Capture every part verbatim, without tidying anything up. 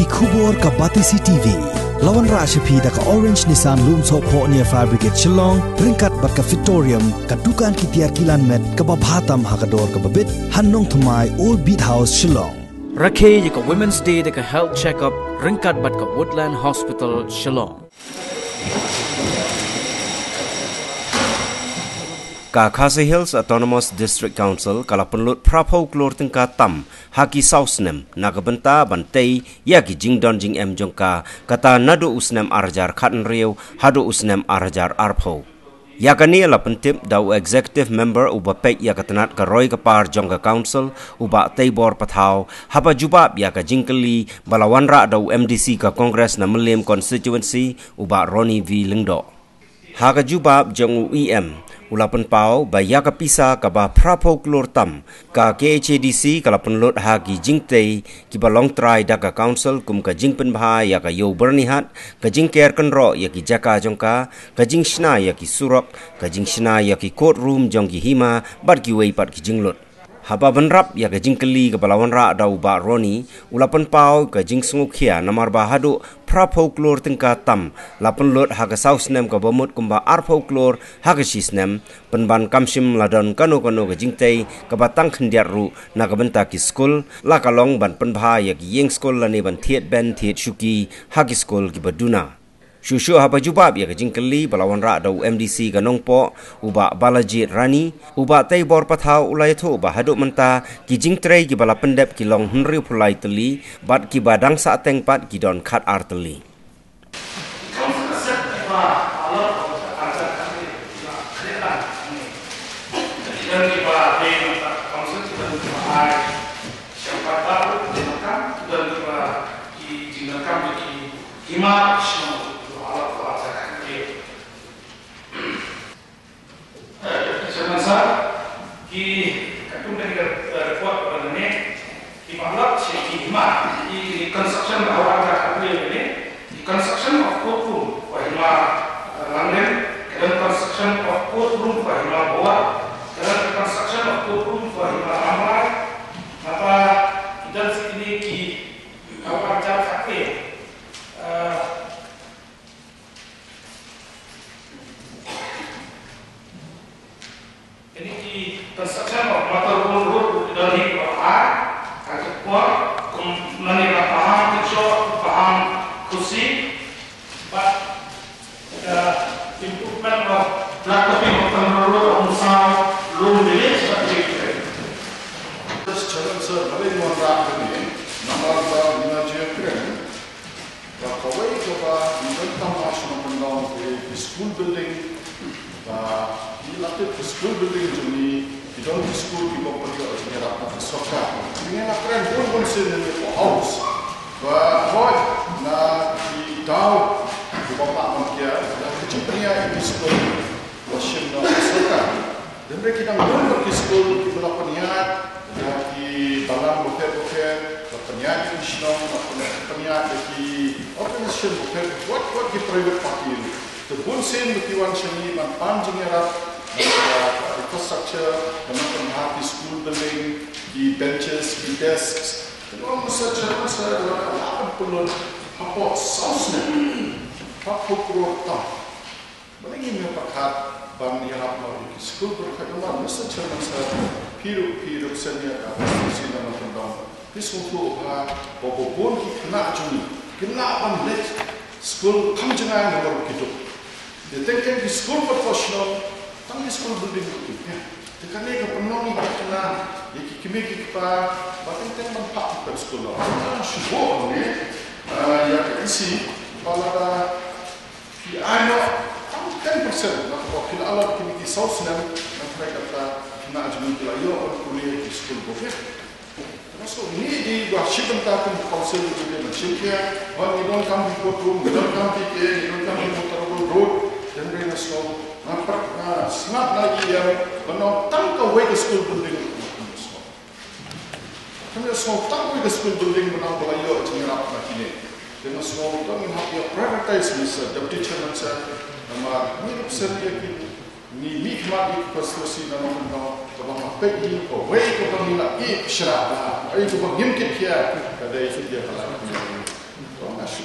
Khubor ka Batesi T V. La wanrah sha phi da ka Orange Nissan Lumsohphoh near Fire Brigade Shillong, ryngkat bad ka Victorium, ka dukan ki tiar kilan met kaba bha tam ha ka dor kaba bit, ha Nongthymmai, Old Beat House, Shillong. Rakhe ïa ka Women's Day da ka health check-up ryngkat bad ka Woodland Hospital, Shillong. Ka Khasi Hills Autonomous District Council ka la pynlut phra phew klur tyngka tam ha ki saw snem na ka bynta ban tei ïa ki jingdon jingem jong ka, kata naduh u snem ar hajar khathynriew haduh u snem ar hajar arphew. Ïa kane la pyntip da u executive member uba peit ïa ka tnat ka roi ka par jong ka council, u Bah Teibor Pathaw, haba jubab ïa ka jingkylli ba la wanrah da u M D C ka Congress na Mylliem constituency, u Bah Ronnie V Lyngdoh. Ha ka jubab jong u E M, u la pynpaw ba ïa ka pisa kaba phra phew klur tam, ka K H A D C ka la pynlut ha ki jingtei kiba long trai da ka council, kum ka jingpynbha ïa ka Ïew Byrnihat, ka jingker kynroh ïa ki jaka jong ka, ka jingshna ïa ki surok, ka jingshna ïa ki courtroom jong ki hima bad kiwei pat ki jinglut. Haba bynrap ïa ka jingkylli kaba la wanrah da u Bah Ronnie, u la pynpaw ka jingsngewkhia namar ba haduh phra phew klur tyngka tam la pynlut ha ka saw snem kaba mut kumba ar phew klur ha ka shi snem, pynban kam shym la don kano kano ka jingtei kaba tang khyndiat ruh na ka bynta ki skul, la ka long ban pynbha ïa ki ïing skul lane ban thied bench thied shuki ha ki skul kiba duna. Shuh shuh haba jubab ïa ka jingkylli ba la wanrah da u M D C ka Nongpoh, u Bah Balajied Rani, u Bah Teibor Pathaw u la ïathuh ba haduh mynta ki jingtrei kiba la pyndep ki long hynriew phew lai tylli, bad kiba dang sahteng pat ki don khat ar tylli. Hima shnong, eh, Chairman Sir, ki katkum kane ka, eh, report ba ngi, ki ba lap shi ki hima, ki, ki construction ba hawar ka ka ne, ki construction of courtroom ba hima, eh, Langlen, ka construction of courtroom ba hima Bawat, ka construction of courtroom ba hima Ramrai, nata ki dan sini ki hawar ka ka ne, eh, Ini ki construction of Matabul Road, Delhi, Bahar, Kajipur, kum nani ka Pahang Kechok, Pahang Kusi, but, uh, improvement of black topping of Matabul Road, Umsaw, Lum Village, but we Chairman Sir, bali mo ra kami, namar ba ina je kren, Ba kawei kaba ngi donkam ha shnong Pangong ki, ki school building, ba ngi la tip ki school building jong ngi, ki don ki school kiba pynïoh jingïarap na ka sorkar. Ngi la kren bun bun sien ha ki house. Ba hoi na ki daw kiba pah man kia, na ki jingpynïaid ki school. Ba shim na ka sorkar. Hynrei ki dang don bad ki skul kiba la pynïaid ïa ki balang bapher bapher, la pynïaid ïa ki shnong, la pynïaid ïa ki organization bapher, wat wat ki private party ruh. Te bun sien ba ki wan sha ngi ban pan jingïarap na ka infrastructure, ban pynbha ki school building, ki benches, ki desks. Te long sa cha sa la ban pynlong hapoh saw snem. Hapoh klur tam. Balei ngim ïa pyrkhat ban ïarap noh ïa ki skul pyrkhat namar Mister Chairman Sir, phi ruh phi represent ïa ka constituency na Nongkyndong. Phi sngewthuh ba, ba bun ki khynnah jong ngi ki lah ban leit skul kham jngai namar ki duk. Te teng teng ki skul pat ha shnong, tang ki skul building ruh kim ïa. Te kane ka pynlong ïa ki khynnah, ïa ki kmie ki kpa, ba teng teng ban phah ki skul noh. Shu buh ne, ah, ïa ka isi, ba lada Phi ai noh tang ten percent na kaba phi la allot kine ki saw snem, na phi kata khynnah jong ngi ki la ïoh ban pule ha ki skul bobiang. Te nga sngewthuh ngi dei ba shi bynta kum ka council ngi dei ban shim khia, ba ngi donkam ki courtroom, ngi donkam P T A, ngi donkam ki Motor Road, hynrei nga sngew, nga pyrkhat, nga sngap na E M ban ong tang kawei ka school building. Te nga sngew tang kawei ka school building mynta ba la ïoh jingïarap na kine. Te nga sngew tang ngin hap ïa prioritize, Mister Deputy Chairman Sir, namar ngi ruh shen ïa ki, ngi mihkhmat ïa ki constituency na Nongkyndong, kaba nga peit ïa kawei kaba ngi la ïeh pyrshah bha, kawei kaba ngim kit khia, ka dei ïa ka la.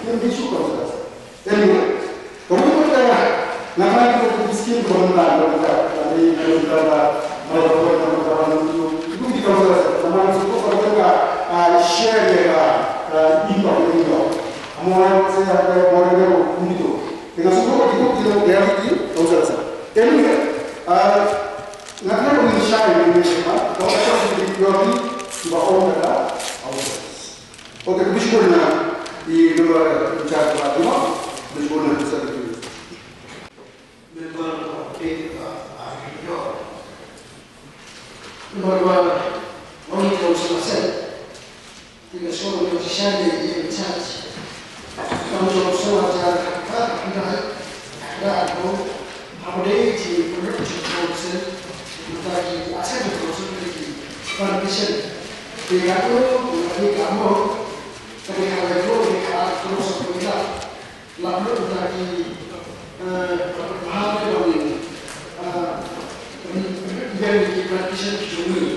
kin bi shu councillors. Anyway, ka mut ka nga kane ka skim ka ban da ka ban da ka ban da ka ban da ka ban da ka ban da share ka income income. Amo na se ya ka mo na ko kumito. Te nga sngewthuh ba kito kito ki reality councillors. Anyway, nga kane ka ban share ni ba ka ba ka ba on ka. Okay, khublei shibun na i member in charge ba, khublei shibun na i secretary. Member of the, uh, uh, member ba only council sen. Ti ka sor ba shan de in charge. Kam jong sor ja ka ka ka ka ko ha ba de ti ko ko council. Kita ki asset council ki foundation. Ti ka ko ko ni ka mo. Ka de ka ko de ka ko so ko la. Lalu kita ki, eh, hal ni bang ni, eh, yang ki practitioner ki jumpa.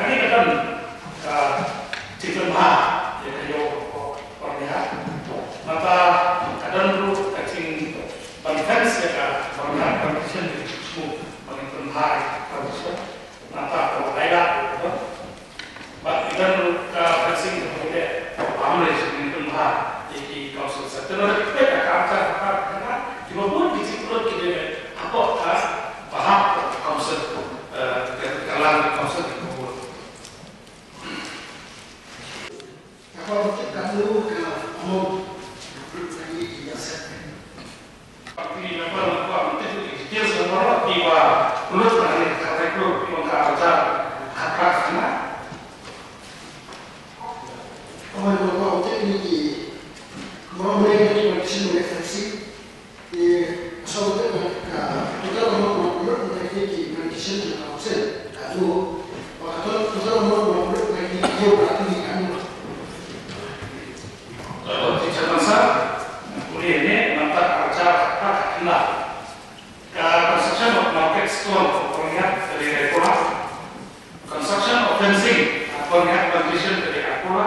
Kane ka don ka jingpynbha ïa ka ïew ka por, por ïa. Nangta ka don ruh ka jingpynfence ïa ka por ïa, ka condition ïa ka jingpynbha ïa ka condition. Nangta ka laila ïa ka. Bad ki don ruh ka fencing ka pule, ka pamre jingin pynbha ïa ki council sector. Ki peit ka kam ka, ka, ka, kiba bun ki jingpynlut ki dei hapoh ka bahap ka council, eh, ka, ka lang ka council ka bun. Ka pamre ka lu ka among. Ki asset. Ki member ngan kwah ban tip ïa ki details baroh kiba lut na kane ka khatar klur, kiba ka arjar khatphra khatphra. Kaba ngan kwah ban tip ïa ki baroh mynne ki plantation mynne FMC. Ki asset mynne ka total amount ngan lut na ki plantation jong ka council ka dei. Ba ka total amount ngan lut na ki ïew ka dei ka dei. Teacher Mansar, kuliah ne, nangta arjar khatphra khatphra. Ka construction of market stall for Konyak ka dei Raipur. Construction of fencing, uh, Konyak plantation ka dei Raipur.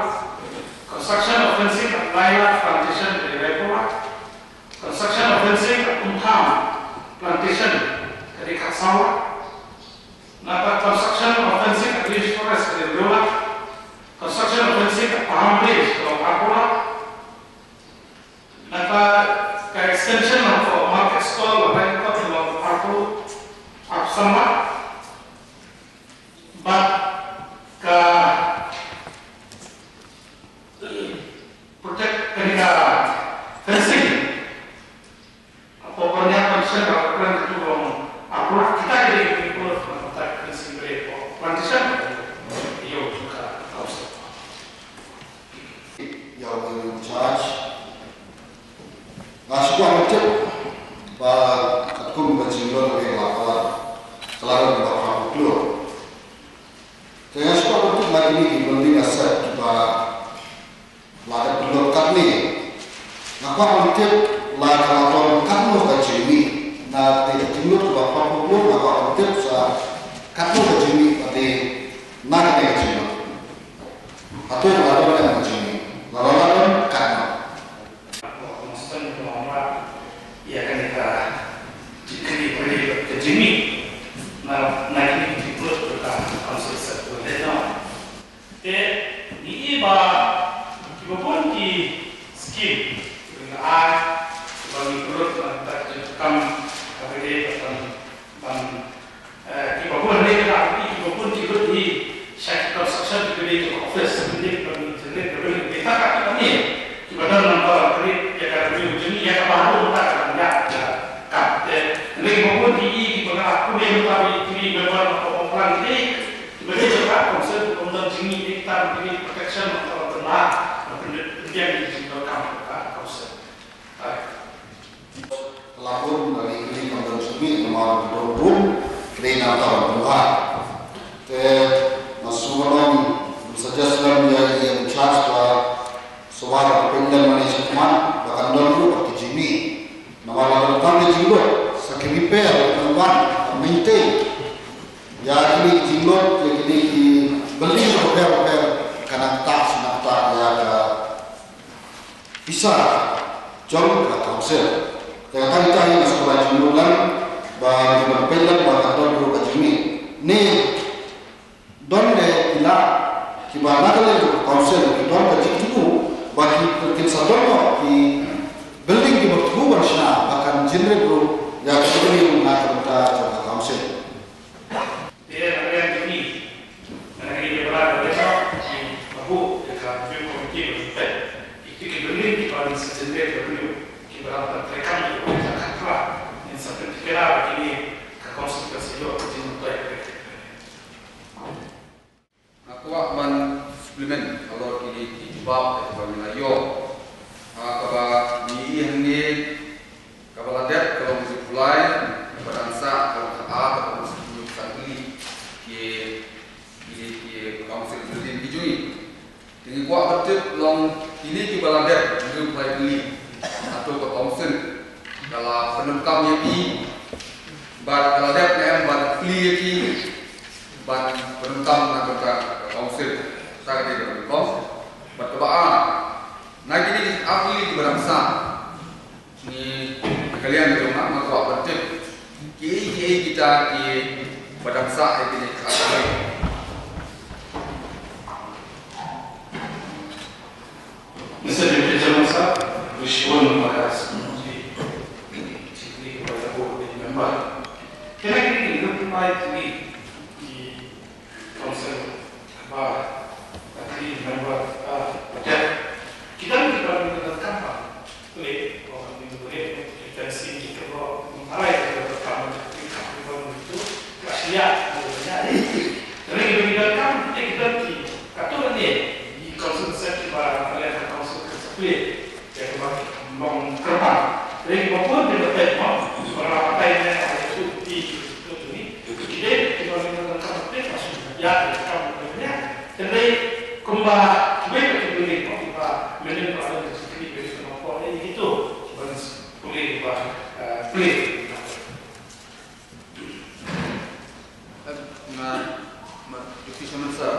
Construction of fencing of Laila plantation ka dei Raipur. Construction of fencing of Umtham plantation ka dei Khatsawa. Nangta construction of fencing of Village Forest ka dei Riola. Construction of fencing of Paham Village ka long Raipur. Nangta ka extension of market stall, Raipur, Arpur, Arsamla. Bad ka protect, kane ka fencing. Hapoh Konyak plantation ka plan ka tu long Arpur, kita ki dei ki protect fencing, ki dei hapoh plantation. Ïa ka council. Ïa u in charge. Nga shu kwah ban tip ba katkum ka jinglut ka la, ka la, ka la don ba phra phew klur. Te nga shu kwah ban tip na kine ki building asset kiba la dep pynlut katne. Nga kwah ban tip la ka la don katno ka jingmih na kane ka jinglut kaba phra phew klur, nga kwah ban tip sa katno ka jingmih ka dei na kane ka jinglut. Hato la don ka jingmih? La la don katno? Ïa kane ka jingkylli, ka jingmih na, na kine ki jingpynlut ka council sector. Te ngi i ba kiba bun ki scheme kiba ngi ai, kiba ngi pynlut na ka bynta ka jingdonkam, kaba ïadei bad ban, ban Eh, kiba bun ne ka dei, kiba bun ki lut hi sha ki construction, kiba dei ki office, kiba dei kiba dei ki dei ka dei ka dei ka dei ka dei kiba don number, ka dei ïa ka revenue jong ngi, ïa kaba haduh mynta ka dang ïa ka kam. Te lei kiba bun ki i kiba nga pule mynta ba ki member na ka Mawplang ki dei kiba dei ka council, kiba don jong ngi, dei kita ki dei protection of the law, na pynbiang ki jingdonkam ka council. Ka la bun na ki kylli kam don jingmih namar ki don bun kylli na ka bynta. Te nga shu ban ong, suggest lem ïa i in charge ba shuwa ba pynlong lem mane sha khmat ba kan don ruh ki jingmih. Namar la don tang ki jinglut sa ki repair, kan wan, kan maintain. Ïa kine ki jinglut, ïa kine ki building repair, repair, kan nang ktah, nang ktah ïa ka pisa jong ka council. Te kata kita hi nga sngewbha jingmut lang ba ngi ban peit lang ba ka don ruh ka jingmih. Ne don de ki la kiba na ka liang ka council ki don ka jingthmu ba ki kin sa don noh ki building kiba thmu ban shna ba kan generate ruh ïa ka revenue na ka bynta jong ka council. Te na ka liang jong ngi, na ka liang jong ngi, ki babu, ki ka review committee ba ki peit, ki, ki building kiba ngin sa generate revenue, kiba lam ban treikam, kiba ngin sa khatphra, ngin sa pynthikna ba kine ka council kan sa ïoh ka jingmyntoi. Kaba ngi la ïoh. Ha kaba ngi ïohi hangne kaba la dep ka long ka July, kaba dang sah ka long ka ar, kaba long ka July. Ki ki ki council building ki jong ngi. Te ngi kwah ban tip long kine kiba la dep hynriew phew lai tylli. Hato ka council ka la pyndonkam ïa ki bad ka la dep ne em ban plie ïa ki ban pyndonkam na ka bynta ka council. Sa ka dei ka pyndonkam bad kaba ar na kine ki ar tylli kiba dang sah. Ngi ka liang jong nga nga kwah ban tip kiei kiei kita kiba dang sah ïa kine ki ar tylli. Mister Deputy Chairman Sir, wishbone pada semua di member. Can I give you a reply to me? Council ba, ba ki member, ah, ba ki don ki ba ki don kam ba. Pule, oh, ni pule, kita sini kita ba, marai kita ba kam, kita ba itu, ka sia, ya. Tapi kita kita kam, kita kita ki, katu ni, di council sa ki ba, kalian council ka pule. Ïa kaba long kyrpang. Te kiba bun ki ba peit mo, ba la batai ne, ïa tu ti tu tu ni. Ki dei kiba long kyrpang te ka shu ïa ka kam ka ïa. Te dei kumba kiwei ki building mo kiba mynnin ba long ki kini kiwei ki mo ko ïa kitu. Ban pule ba, eh, pule. Nga ma duty sa masa.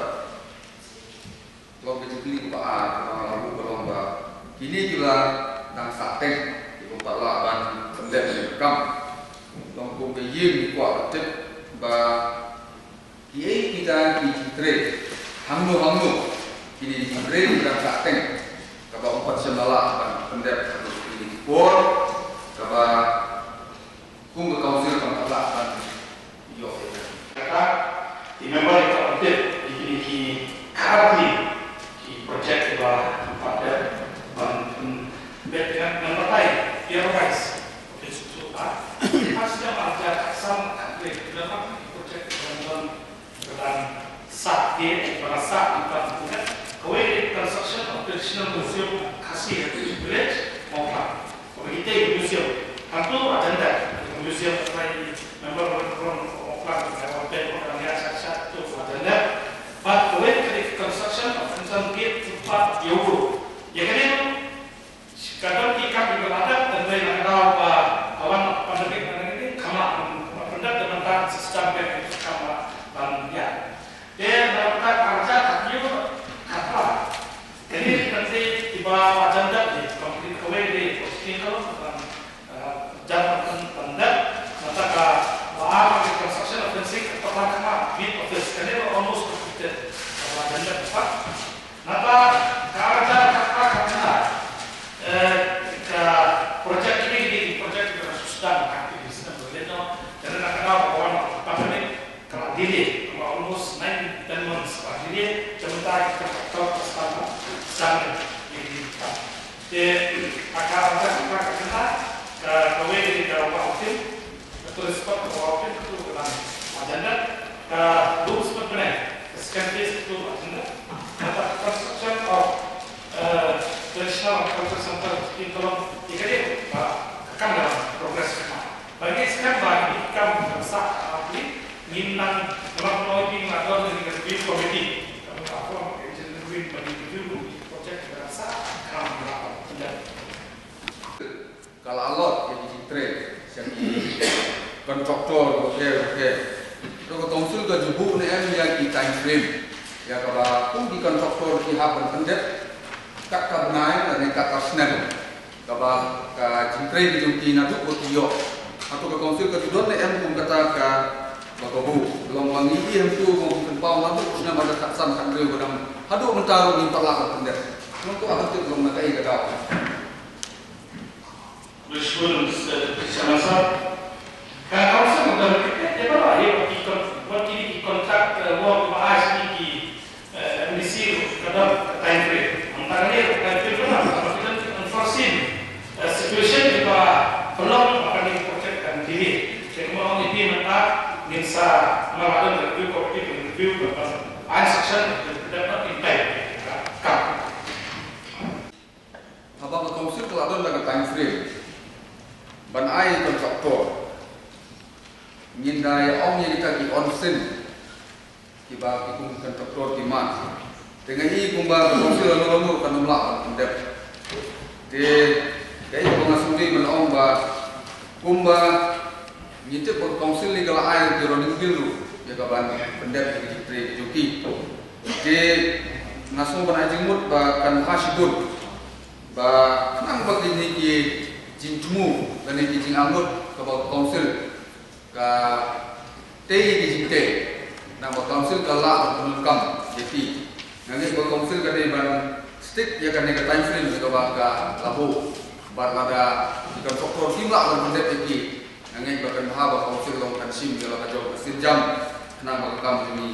Long ka jingkylli kaba ar kaba nga la buh ka long ba kine ki la dang sah teng, ki bym pat lah ban pyndep ïa ka kam. Long kum ka ïing ngi kwah ban tip ba kiei kita ki jingtrei hangno hangno kine ki jingtrei ki dang sah teng kaba ym pat shym la lah ban pyndep ha kine ki por kaba Kum ka council kam pat lah ban ïoh ïa ka. Kata i member i ka ban tip ïa kine ki khatphra tylli ki project ba kam pat dep ban, mm, bet ngan, ngan batai ïa ka price. Okey, so, so, ah, pas ïa ka arhajar khatsan khathynriew, ki project ban, ban Ka dang sah, ki ba la sah, ki ba la sah. Kawei, construction of traditional museum Khasi Heritage Village, Mawphlang. Kawei, kita museum. Hangtu agenda museum, member of Mawphlang, agenda. But kawei, construction of Anton Gate footpath, Yawro. Ïa kane Ka don ki kam kiba la dep, tang ba na ka daw ba, ba wan pandemic na ka ding, kam lah ban pyndep, te mynta system ka kam lah ban ïa. Te na ka daw ka arhajar khathynñiew khathynriew. Kane ki kam te kiba la jan dep, ki complete kawei de, ko skin ka long ban, eh, jan ban pyndep, mynta ka ba ar ki construction of fencing, ka la kama bid office, kane ba almost completed, ka ba jan dep pat. Naba ka arhajar khathynriew, eh, ka project ini, ini project ini ka sdang ka activity sdang boleh no. Karena ka daw ka wan pandemic ka la delay, ka la almost nine, ten months ka la delay. Sementara kita tak tahu ka sdang, sdang ini kita. Jadi ka arhajar khathynriew ka kawei ini ka wan tim. Ka tu respect ka wan tim ka tu ka agenda. Ka tu respect bene. Ka second phase ka tu agenda. Kata construction of, eh, traditional culture center in Kolom. Ika dia, ah, ka kam dalam progress ka. Bagi sekarang bagi kam sa, ah, ni, ngin nang ngelak noi ping la don ni ka review committee. Ka form agent review bagi review project ka sa kam dalam agenda. Ka la allot ïa ki jingtrei sha ki kontraktor, okay, okay. Te ka council ka ju buh ne em ïa ki time frame ïa kaba kum ki kontraktor ki hap ban pyndep kat ka bnai lane kat ka snem, kaba ka jingtrei ka jong ki naduh ba ki ïoh. Hato ka council ka ju don ne em kum kata kaba ka buh? Long ba ngi ïohi hangtu ba ki pynpaw naduh snem arhajar khatsan khathynriew ba dang haduh mynta ruh ngim pat lah ban pyndep. Long to, ah, hato long na kaei ka daw? Mashkur, Mister Chairman Sir. Ka council ka don ka, ka, ka, ka, ki con-, wat ki, ki contract, eh, work ba ai ki, eh, M D C ka don ka time frame. Hangta ka time frame ka don, ka don ki unforeseen, eh, situation ki ba pelong ba ka ni project kan delay. Jadi, kumno ni pi mata, ngin sa, ma la don review, committee review, ka, ka, ai section, ka, ka, ka, ka, ka, ka. Council ka la don da ka time frame ban ai contractor. Ngin da ïa ong ïa kita ki onsen kiba ki kum contractor ki man. Te nga i kumba ka council lano lano kan ym lah ban pyndep. Te ka i ba nga sngewdei ban ong ba kumba ngi tip ba ka council ka la ai ki running bill ruh ïa ka ban pyndep ïa ki trei ki jong ki. Te nga sngew ban ai jingmut ba kan bha shibun ba khnang ba kine ki jingthmu lane ki jingangnud kaba ka council ka tei ki jingtei, khnang ba council ka lah ban pyndonkam ïa ki. Nga ngeit ba council ka dei ban stick ïa kane ka time frame kaba ka la buh. Bad lada ki contractor kim lah ban pyndep ïa ki, nga ngeit ba kan bha ba council long kan shim ïa la ka jong ka sienjam khnang ba ka kam jong ngi